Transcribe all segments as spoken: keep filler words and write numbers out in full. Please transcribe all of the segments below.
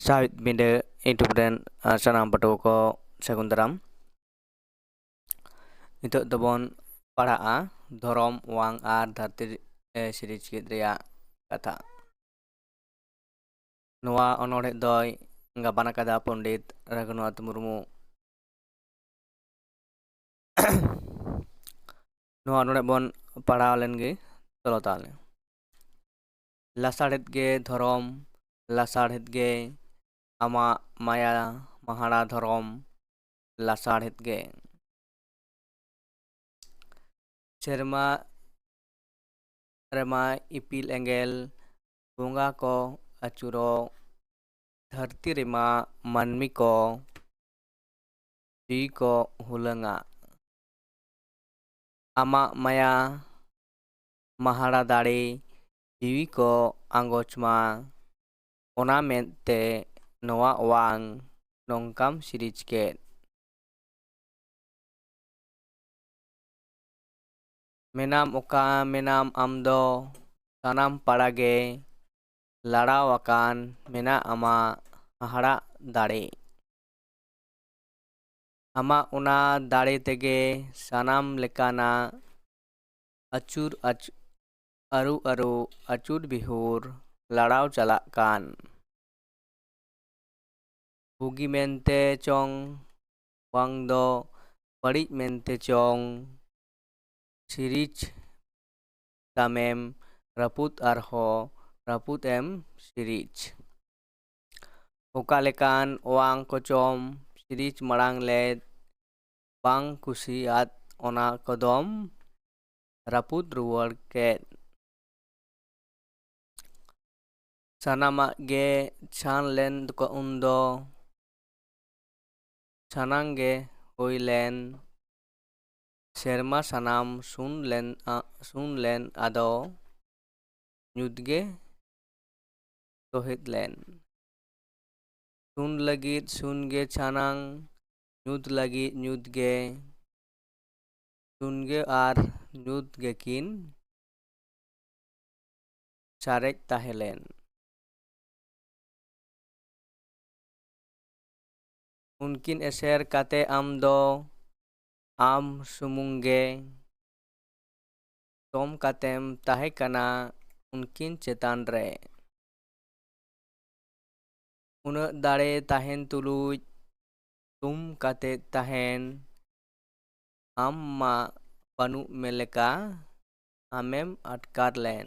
ᱥᱟᱶᱦᱮᱫ ᱵᱤᱸᱰᱟᱹ YouTube ᱨᱮᱱ, ᱟᱨ ᱥᱟᱱᱟᱢ ᱯᱟᱹᱴᱷᱩᱣᱟᱹ ᱠᱚ ᱥᱟᱹᱜᱩᱱ ᱫᱟᱨᱟᱢ᱾ ᱱᱤᱛᱚᱜ ᱫᱚᱵᱚᱱ ᱯᱟᱲᱦᱟᱜᱼᱟ ᱫᱷᱚᱨᱚᱢ, ᱚᱣᱟᱝ ᱟᱨ ᱫᱷᱟᱹᱨᱛᱤ, ᱮ, ᱥᱤᱨᱤᱡᱽ ᱪᱮᱫ ᱨᱮᱭᱟᱜ ᱠᱟᱛᱷᱟ᱾ ᱱᱚᱣᱟ ᱚᱱᱚᱬᱦᱮ ᱫᱚᱭ ᱜᱟᱵᱟᱱ ᱟᱠᱟᱫᱟ ᱯᱚᱱᱰᱤᱛ ᱨᱚᱜᱷᱩᱱᱟᱛᱷ ᱢᱩᱨᱢᱩ᱾ ᱱᱚᱣᱟ ᱚᱱᱚᱬᱦᱮ ᱵᱚᱱ ᱯᱟᱲᱦᱟᱣ ᱞᱮᱱ ᱜᱮ᱾ ᱪᱚᱞᱚ ᱛᱟᱦᱚᱞᱮ᱾ ᱞᱟᱥᱟᱲᱦᱮᱫ ᱜᱮ ᱫᱷᱚᱨᱚᱢ, ᱞᱟᱥᱟᱲᱦᱮᱫ ᱜᱮ ᱟᱢᱟᱜ ᱢᱟᱭᱟ ᱢᱟᱦᱟᱲᱟ ᱫᱷᱚᱨᱚᱢ, ᱞᱟᱥᱟᱲᱦᱮᱫ ᱜᱮ᱾ ᱥᱮᱨᱢᱟ ᱨᱮᱢᱟ ᱤᱯᱤᱞ ᱮᱸᱜᱮᱞ ᱵᱚᱸᱜᱟ ᱠᱚ ᱟᱹᱪᱩᱨᱚᱜ, ᱫᱷᱟᱹᱨᱛᱤ ᱨᱮᱢᱟ ᱢᱟᱹᱱᱢᱤ ᱠᱚ ᱡᱤᱣᱤ ᱠᱚ ᱦᱩᱞᱟᱹᱝᱟ᱾ ᱟᱢᱟᱜ ᱢᱟᱭᱟ ᱢᱟᱦᱟᱲᱟ ᱫᱟᱲᱮ ᱡᱤᱣᱤ ᱠᱚ ᱟᱸᱜᱚᱪ ᱢᱟ, ᱚᱱᱟ ᱢᱮᱱ ᱛᱮ ᱱᱚᱣᱟ ᱚᱣᱟᱝ ᱱᱚᱝᱠᱟᱢ ᱥᱤᱨᱤᱡᱽ ᱠᱮᱫ᱾ ᱢᱮᱱᱟᱢ ᱚᱠᱟ ᱢᱮᱱᱟᱢ ᱟᱢ ᱫᱚ, ᱥᱟᱱᱟᱢ ᱯᱟᱲᱟ ᱜᱮ ᱞᱟᱲᱟᱣ ᱟᱠᱟᱱ ᱢᱮᱱᱟᱜ ᱟᱢᱟᱜ ᱦᱟᱦᱟᱲᱟᱜ ᱫᱟᱲᱮ᱾ ᱟᱢᱟᱜ ᱚᱱᱟ ᱫᱟᱲᱮ ᱛᱮᱜᱮ ᱥᱟᱱᱟᱢ ᱞᱮᱠᱟᱱᱟᱜ ᱟᱹᱪᱩᱨ ᱟᱹᱪ-, ᱟᱹᱨᱩ ᱟᱹᱨᱩ ᱟᱹᱪᱩᱨ ᱵᱤᱦᱩᱨ ᱞᱟᱲᱟᱣ ᱪᱟᱞᱟᱜ ᱠᱟᱱ᱾ ᱵᱩᱜᱤ ᱢᱮᱱᱛᱮ ᱪᱚᱝ ᱵᱟᱝ ᱫᱚ ᱵᱟᱹᱲᱤᱡ ᱢᱮᱱᱛᱮ ᱪᱚᱝ, ᱥᱤᱨᱤᱡᱽ ᱛᱟᱢᱮᱢ ᱨᱟᱹᱯᱩᱫ ᱟᱨᱦᱚᱸ ᱨᱟᱹᱯᱩᱫ ᱮᱢ ᱥᱤᱨᱤᱡᱽ᱾ ᱚᱠᱟ ᱞᱮᱠᱟᱱ ᱚᱣᱟᱝ ᱠᱚᱪᱚᱢ ᱥᱤᱨᱤᱡᱽ ᱢᱟᱲᱟᱝ ᱞᱮᱫ, ᱵᱟᱝ ᱠᱩᱥᱤᱭᱟᱫ ᱚᱱᱟ ᱠᱚᱫᱚᱢ ᱨᱟᱹᱯᱩᱫ ᱨᱩᱣᱟᱹᱲ ᱠᱮᱫ᱾ ᱥᱟᱱᱟᱢᱟᱜ ᱜᱮ ᱪᱷᱟᱱ ᱞᱮᱱ ᱠᱚ ᱩᱱᱫᱚ, ᱥᱟᱱᱟᱢ ᱜᱮ ᱦᱩᱭ ᱞᱮᱱ᱾ ᱥᱮᱨᱢᱟ ᱥᱟᱱᱟᱢ ᱥᱩᱱ ᱞᱮᱱ, ᱟ-, ᱥᱩᱱ ᱞᱮᱱ ᱟᱫᱚ ᱧᱩᱛ ᱜᱮ ᱥᱚᱦᱮᱫ ᱞᱮᱱ᱾ ᱥᱩᱱ ᱞᱟᱹᱜᱤᱫ ᱥᱩᱱ ᱜᱮ ᱪᱷᱟᱱᱟᱝ, ᱧᱩᱛ ᱞᱟᱹᱜᱤᱫ ᱧᱩᱛ ᱜᱮ᱾ ᱥᱩᱱ ᱜᱮ ᱟᱨ ᱧᱩᱛ ᱜᱮᱠᱤᱱ ᱥᱟᱨᱮᱡ ᱛᱟᱦᱮᱸ ᱞᱮᱱ᱾ ᱩᱱᱠᱤᱱ ᱮᱥᱮᱨ ᱠᱟᱛᱮ ᱟᱢ ᱫᱚ ᱟᱢ ᱥᱩᱢᱩᱝ ᱜᱮ ᱛᱚᱢ ᱠᱟᱛᱮᱢ ᱛᱟᱦᱮᱸ ᱠᱟᱱᱟ ᱩᱱᱠᱤᱱ ᱪᱮᱛᱟᱱ ᱨᱮ᱾ ᱩᱱᱟᱹᱜ ᱫᱟᱲᱮ ᱛᱟᱦᱮᱱ ᱛᱩᱞᱩᱡ ᱛᱩᱢ ᱠᱟᱛᱮ ᱛᱟᱦᱮᱱ ᱟᱢ ᱢᱟ ᱵᱟᱹᱱᱩᱜ ᱢᱮ ᱞᱮᱠᱟ ᱟᱢᱮᱢ ᱟᱴᱠᱟᱨ ᱞᱮᱱ᱾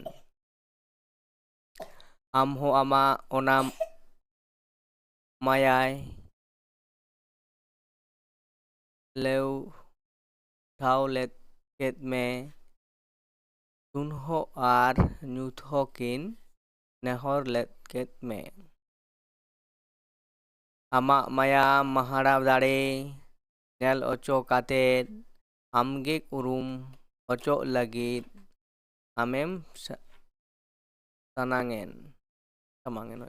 ᱟᱢ ᱦᱚᱸ ᱟᱢᱟᱜ ᱚᱱᱟ ᱢᱟᱭᱟᱭ ᱞᱮᱣ ᱴᱷᱟᱶ ᱞᱮᱫ ᱠᱮᱫ ᱢᱮ᱾ ᱥᱩᱱᱦᱚᱸ ᱟᱨ ᱧᱩᱛ ᱦᱚᱸ ᱠᱤᱱ ᱱᱮᱦᱚᱨ ᱞᱮᱫ ᱠᱮᱫ ᱢᱮ᱾ ᱟᱢᱟᱜ ᱢᱟᱭᱟ ᱢᱟᱦᱟᱲᱟ ᱫᱟᱲᱮ ᱧᱮᱞ ᱚᱪᱚ ᱠᱟᱛᱮ ᱟᱢᱜᱮ ᱩᱨᱩᱢ ᱚᱪᱚᱜ ᱞᱟᱹᱜᱤᱫ ᱟᱢᱮᱢ ᱥᱟ- ᱥᱟᱱᱟᱝᱮᱱ ᱥᱟᱢᱟᱝᱮᱱ᱾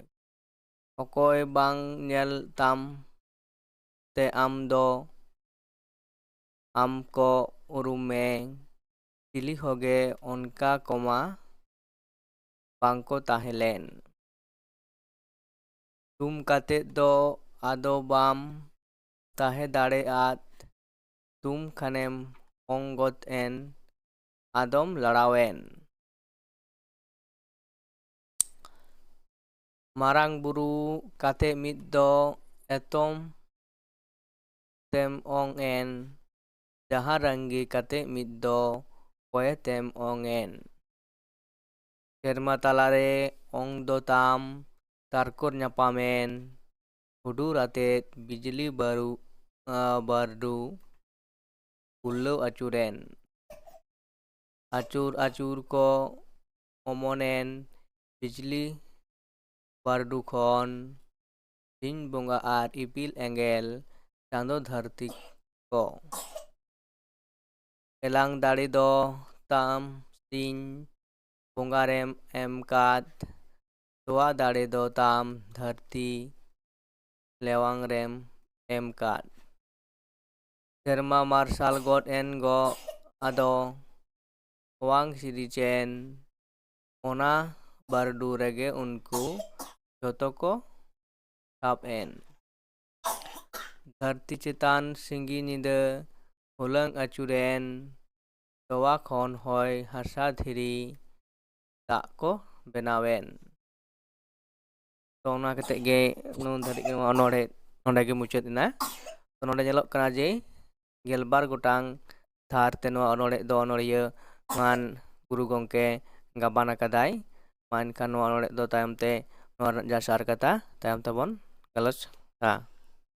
ᱚᱠᱚᱭ ᱵᱟᱝ ᱧᱮᱞ ᱛᱟᱢ ᱛᱮ ᱟᱢ ᱫᱚ ᱟᱢ ᱠᱚ ᱩᱨᱩᱢ ᱢᱮ᱾ ᱪᱤᱞᱤ ᱦᱚᱸᱜᱮ ᱚᱱᱠᱟ ᱠᱚᱢᱟ ᱵᱟᱝ ᱠᱚ ᱛᱟᱦᱮᱸ ᱞᱮᱱ᱾ ᱛᱩᱢ ᱠᱟᱛᱮ ᱫᱚ ᱟᱫᱚ ᱵᱟᱢ ᱛᱟᱦᱮᱸ ᱫᱟᱲᱮᱭᱟᱫ᱾ ᱛᱩᱢ ᱠᱷᱟᱱᱮᱢ ᱚᱝ ᱜᱚᱫ ᱮᱱ, ᱟᱫᱚᱢ ᱞᱟᱲᱟᱣᱮᱱ᱾ ᱢᱟᱨᱟᱝ ᱵᱩᱨᱩ ᱠᱟᱛᱮ ᱢᱤᱫ ᱫᱚ ᱮᱛᱚᱢ ᱛᱮᱢ ᱚᱝ ᱮᱱ, ᱡᱟᱦᱟᱸ ᱨᱟᱹᱝᱜᱤ ᱠᱟᱛᱮ ᱢᱤᱫ ᱫᱚ ᱠᱚᱭᱮ ᱛᱮᱢ ᱚᱝ ᱮᱱ᱾ ᱥᱮᱨᱢᱟ ᱛᱟᱞᱟᱨᱮ ᱚᱝ ᱫᱚ ᱛᱟᱢ ᱛᱟᱨᱠᱚᱨ ᱧᱟᱯᱟᱢᱮᱱ, ᱦᱩᱰᱩᱨ ᱟᱛᱮᱫ ᱵᱤᱡᱽᱞᱤ ᱵᱟᱹᱨᱩ-, ᱟ, ᱵᱟᱹᱨᱰᱩ ᱩᱞᱞᱟᱹᱣ ᱟᱹᱪᱩᱨᱮᱱ᱾ ᱟᱹᱪᱩᱨ ᱟᱹᱪᱩᱨ ᱠᱚ ᱚᱢᱚᱱᱮᱱ ᱵᱤᱡᱽᱞᱤ ᱵᱟᱹᱨᱰᱩ ᱠᱷᱚᱱ ᱥᱤᱧ ᱵᱚᱸᱜᱟ ᱟᱨ ᱤᱯᱤᱞ ᱮᱸᱜᱮᱞ ᱪᱟᱸᱫᱚ ᱫᱷᱟᱹᱨᱛᱤ ᱠᱚ᱾ ᱮᱞᱟᱝ ᱫᱟᱲᱮ ᱫᱚ ᱛᱟᱢ ᱥᱤᱧ ᱵᱚᱸᱜᱟ ᱨᱮᱢ ᱮᱢ ᱠᱟᱫ, ᱛᱚᱣᱟ ᱫᱟᱲᱮ ᱫᱚ ᱛᱟᱢ ᱫᱷᱟᱹᱨᱛᱤ ᱞᱮᱣᱟᱝ ᱨᱮᱢ ᱮᱢ ᱠᱟᱫ᱾ ᱥᱮᱨᱢᱟ ᱢᱟᱨᱥᱟᱞ ᱜᱚᱫ ᱮᱱ ᱜᱚ ᱟᱫᱚ ᱚᱣᱟᱝ ᱥᱤᱨᱤᱡᱮᱱ, ᱚᱱᱟ ᱵᱟᱹᱨᱰᱩ ᱨᱮᱜᱮ ᱩᱱᱠᱩ ᱡᱷᱚᱛᱚ ᱠᱚ ᱥᱟᱵ ᱮᱱ᱾ ᱫᱷᱟᱹᱨᱛᱤ ᱪᱮᱛᱟᱱ ᱥᱤᱸᱜᱤ ᱧᱤᱫᱟᱹ ᱦᱩᱞᱟᱹᱝ ᱟᱹᱪᱩᱨᱮᱱ, ᱛᱚᱣᱟ ᱠᱷᱚᱱ ᱦᱚᱭ ᱦᱟᱥᱟ ᱫᱷᱤᱨᱤ ᱫᱟᱜ ᱠᱚ ᱵᱮᱱᱟᱣᱮᱱ᱾ ᱛᱚ ᱚᱱᱟ ᱠᱟᱛᱮ ᱜᱮ ᱱᱩᱱ ᱫᱷᱟᱹᱨᱤᱡ ᱜᱮ ᱱᱚᱣᱟ ᱚᱱᱚᱬᱦᱮ ᱱᱚᱰᱮ ᱜᱮ ᱢᱩᱪᱟᱹᱫ ᱮᱱᱟ᱾ ᱛᱚ ᱱᱚᱰᱮ ᱧᱮᱞᱚᱜ ᱠᱟᱱᱟ ᱡᱮ ᱜᱮᱞᱵᱟᱨ ᱜᱚᱴᱟᱝ ᱛᱷᱟᱨ ᱛᱮ ᱱᱚᱣᱟ ᱚᱱᱚᱬᱦᱮ ᱫᱚ ᱚᱱᱚᱬᱦᱤᱭᱟᱹ ᱢᱟᱱ ᱜᱩᱨᱩ ᱜᱚᱢᱠᱮ ᱜᱟᱵᱟᱱ ᱟᱠᱟᱫᱟᱭ᱾ ᱢᱟ ᱮᱱᱠᱷᱟᱱ ᱱᱚᱣᱟ ᱚᱱᱚᱬᱦᱮ ᱫᱚ ᱛᱟᱭᱚᱢ ᱛᱮ ᱱᱚᱣᱟ ᱨᱮᱱᱟᱜ ᱡᱟ ᱥᱟᱨ ᱠᱟᱛᱷᱟ ᱛᱟᱭᱚᱢ ᱛᱮᱵᱚᱱ ᱜᱟᱞᱚᱪᱟ᱾